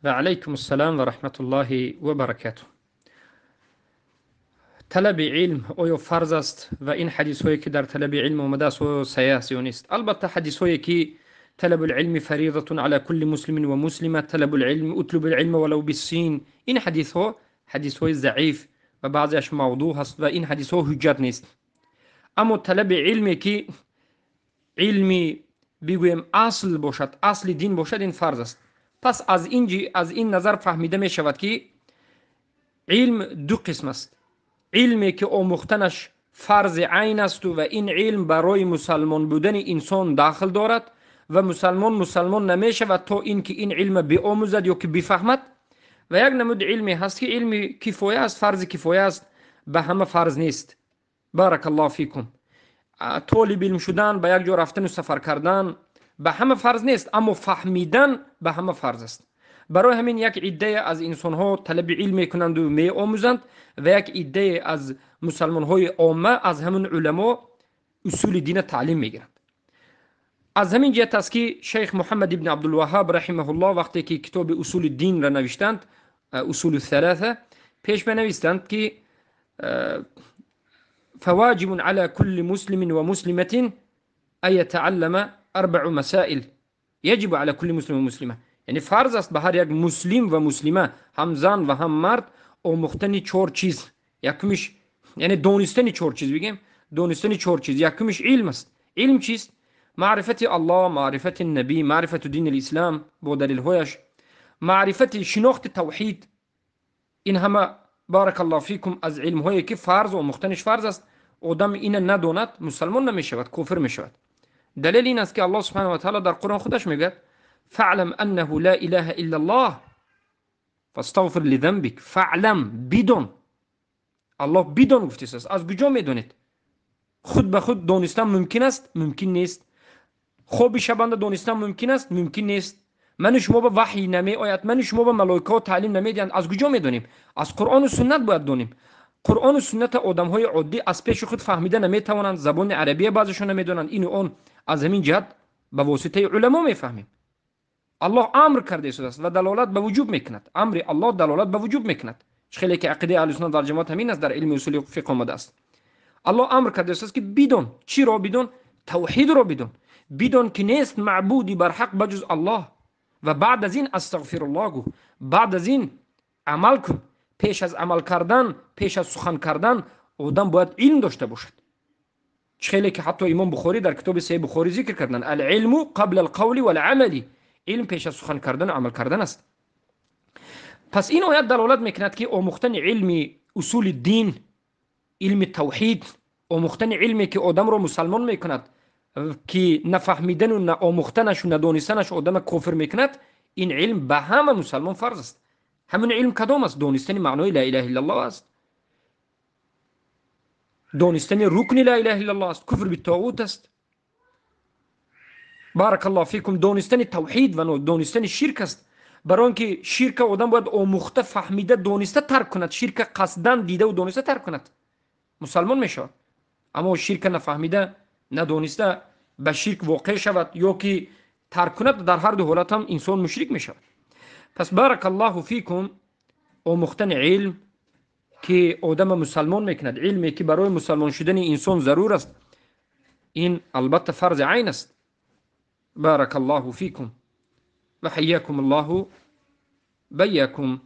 Ва алайкум ассалом ва раҳматуллоҳи ва баракатуҳ. Талаби илм оё фарз аст ва ин ҳадисҳое ки дар талаби илм омадааст, оё саҳеҳ аст ё нест? Албатта, ҳадисҳое ки طلب العلم فريضة على كل مسلم ومسلمة، طلب العلم، اطلب العلم ولو بالصين، ин ҳадисҳо ҳадисҳои заиф ва баъзеаш мавдӯъ ҳаст ва ин ҳадисҳо ҳуҷҷат нест. Аммо талаби илме ки илми, бигӯем, асл бошад, асли дин бошад, ин фарз аст. Пас аз ин назар фаҳмида мешавад, ки илм ду қисм аст: илме ки омӯхтанаш фарзи айн асту ва ин илм барои мусалмон будани инсон дахл дорад ва мусалмон мусалмон намешавад, то ин ки ин илма биомӯзад ё ки бифаҳмад, ва як намуди илме ҳаст, ки илми кифоя аст, фарзи кифоя аст, ба ҳама фарз нест. Баракаллоҳу фикум. Толиби илм шудан, ба як ҷо рафтану сафар кардан ба ҳама фарз нест, аммо фаҳмидан ба ҳама фарз аст. Барои ҳамин як иддае аз инсонҳо талаби илм мекунанду меомӯзанд ва як иддае аз мусалмонҳои омма аз ҳамин уламо усули дина таълим мегиранд. Аз ҳамин ҷиҳат аст, ки шайх Муҳаммад ибни Абдулваҳҳаб раҳимаҳуллоҳ, вақте ки китоби Усули динро навиштанд, Усулу саласа, пеш менавистанд, ки فواجب على كل مسلم ومسلمة أن يتعلم أربع مسائل. يجب على كل مسلم ومسلمة، яъне фарз аст ба ҳар як муслим ва муслима, ҳам зан ва ҳам мард, омӯхтани чор чиз. Якумиш, яъне донистани чор чиз, бигем, донистани чор чиз. Якумиш илм аст. Илм чист? Маърифати Аллоҳ, маърифати набӣ, маърифату дини ислам бо далилҳояш, маърифати шинохти тавҳид. Ин ҳама, баракаллоҳу фикум, аз илмҳое ки фарз омӯхтаниш фарз аст. Одам ина надонад, мусалмон намешавад, кофир мешавад. Далел ин аст, ки Аллоҳ субҳанаҳу ва таъала дар Қуръон худаш мегӯяд: فاعلم أنه لا إله إلا الله فاستغفر لذنبك. فاعلم, бидон. Аллоҳ бидон гуфтааст. Аз куҷо медонед? Худ ба худ донистан мумкин аст? Мумкин нест. Хоби шабанда донистан мумкин аст? Мумкин нест. Ману шумо ба ваҳй намеояд, ману шумо ба малоикаҳо таълим намедиҳанд. Аз куҷо медонем? Аз Қуръону суннат бояд донем. Қуръону сунната одамҳои оддӣ аз пеши худ фаҳмида наметавонанд, забони арабия баъзешон намедонанд, ину он. Аз ҳамин ҷиҳат ба воситаи уламо мефаҳмем. Аллоҳ амр карда истодааст ва далолат ба вуҷуб мекунад. Амри Аллоҳ далолат ба вуҷуб мекунад. Чӣ хеле ки ақидаи аҳли суннат вал ҷамоат ҳамин аст, дар илми усули фиқҳ омадааст. Аллоҳ амр карда истодааст, ки бидон. Чиро бидон? Тавҳидро бидон. Бидон, ки нест маъбуди барҳақ ба ҷуз Аллоҳ, ва баъд аз ин астағфируллоҳ гӯ, баъд аз ин амал кун. Пеш аз амал кардан, пеш аз сухан кардан одам бояд илм дошта бошад. Чӣ хеле ки ҳатто имом Бухорӣ дар китоби Саҳеҳи Бухорӣ зикр карданд: العلم قبل القول والعمل. Илм пеш аз сухан кардану амал кардан аст. Пас ин оят далолат мекунад, ки омӯхтани илми усули дин, илми тавҳид, омӯхтани илме ки одамро мусалмон мекунад, ки нафаҳмидану наомӯхтанашу надонистанаш одама кофир мекунад, ин илм ба ҳама мусалмон фарз аст. Ҳамин илм кадом аст? Донистани маънои ла илаҳа иллаллоҳ аст, донистани рукни ла илаҳа иллаллоҳ аст, куфр биттоғут аст, баракаллоҳу фикум, донистани тавҳид ва донистани ширк аст. Барои он ки ширка одам бояд омӯхта, фаҳмида, дониста тарк кунад. Ширка қасдан дидаву дониста тарк кунад, мусалмон мешавад. Аммо ширка нафаҳмида, надониста ба ширк воқеъ шавад ё ки тарк кунад, дар ҳар ду ҳолат ҳам инсон мушрик мешавад. Пас, баракаллоҳу фикум, омӯхтани илм ки одама мусалмон мекунад, илме ки барои мусалмон шудани инсон зарур аст, ин албатта фарзи айн аст. Баракаллоҳу фикум ва ҳайякум Аллоҳу байякум.